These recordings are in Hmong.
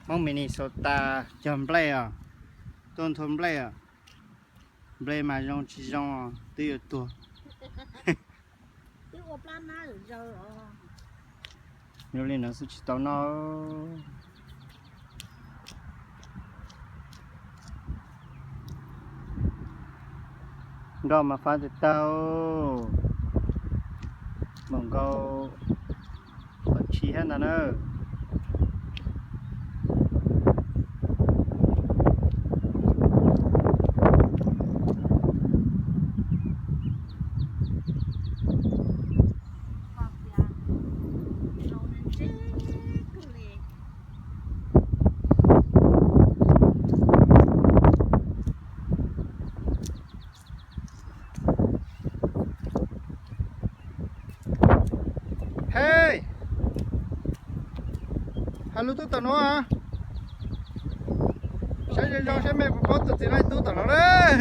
Hmoob Minnesota cog nplej os, tuaj nthua nplej os. Nplej mas zoo tsis zoo twb yuav tuag. Zoo li no xwb tsis tau noj. Nroj mas fab tag tag, npaum nkaus pom tshis thiab ntag na. Hej, hais lus tub tom nuav, saib zoo zoo saib mej puas paub tus txiv laij tub tom nuav lawm.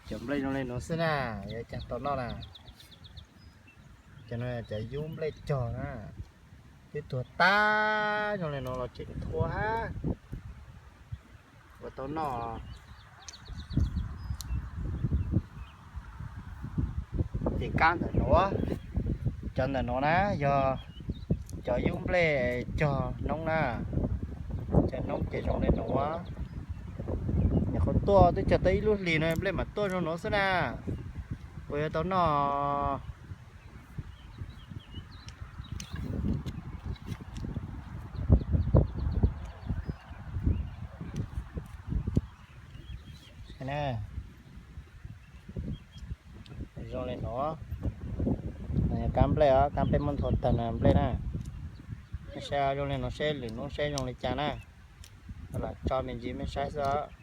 Cov nplej zoo li nuav xwb na, yuav caag tau noj na. Cov no cov yub nplej cog na, twb tuag tag, zoo li nuav los tseem thua hab, ua tau noj. Ces kab ntawm nuav, cov ntawm nuav na yog cov yub nplej cog noob na, cog noob ces zoo li nuav. Nyuam qhuav tuaj twb cog tau ib lub hlis no nplej mam tuaj zoo nuav xwb na, puas yuav tau noj? Zoo li nuav, kab nplej os, kab peb muab nthua tag na nplej na. Mej saib zoo li nuav, saib lwm hnub saib zoo li cas na. Lam tso me ntsis mej saib xwb.